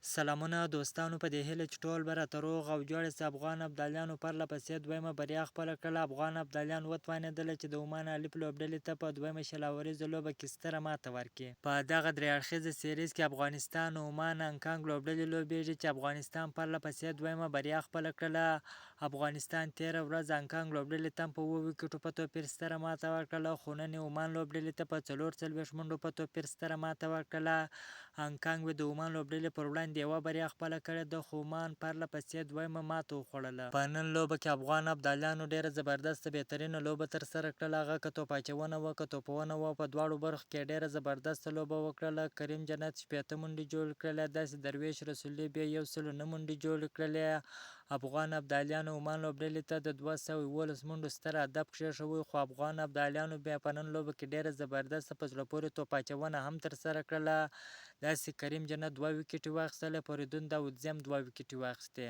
سلامونه دوستانو په دې هیله چې ټول به راته روغ او جوړ یاست. افغان ابدالیانو پرله پسې دویمه بریا خپله کړله. افغان ابدالیان وتوانېدل چې د عمان الف لوبډلې ته په دویمه 20 اوریزه لوبه کې ستره ماته ورکړي. په دغه درې اړخیزه سیریز کې افغانستان، عمان، هانګ کانګ لوبډلې لوبیږي چې افغانستان پرله پسې دویمه بریا خپله کړله. افغانستان تېره ورځ هانګ کانګ لوبډلې ته هم په اووه ویکټو په توپیر ستره ماته ورکړله، خو نن یې عمان لوبډلې ته په 44 منډو په توپیر ستره ماته ورکړله. هانګ کانګ د عمان لوبډلې پر وړاندې یوه بریا خپله کړې ده، خو عمان پرله پسې دویمه ماته وخوړله. په نن لوبه کې افغان ابدالیانو ډېره زبردسته بهترینه لوبه ترسره کړله، هغه که توپ اچونه وه که توپونه وه، په دواړو برخو کې یې ډېره زبردسته لوبه وکړله. کریم جنت 60 منډې جوړې کړلې، داسې دروېش رسولي بیا 109 منډې جوړې کړلې. افغان ابدالیانو عمان لوبډلې ته د 211 منډو ستر هدف کښېښوی، خو افغان ابدالیانو بیا په نن لوبه کې ډېره زبردسته په زړه پورې توپ اچونه هم ترسره کړله. داسې کریم جنت دوه ویکټې واخیستلې، فریدون داودزي هم دوه ویکټې واخیستې.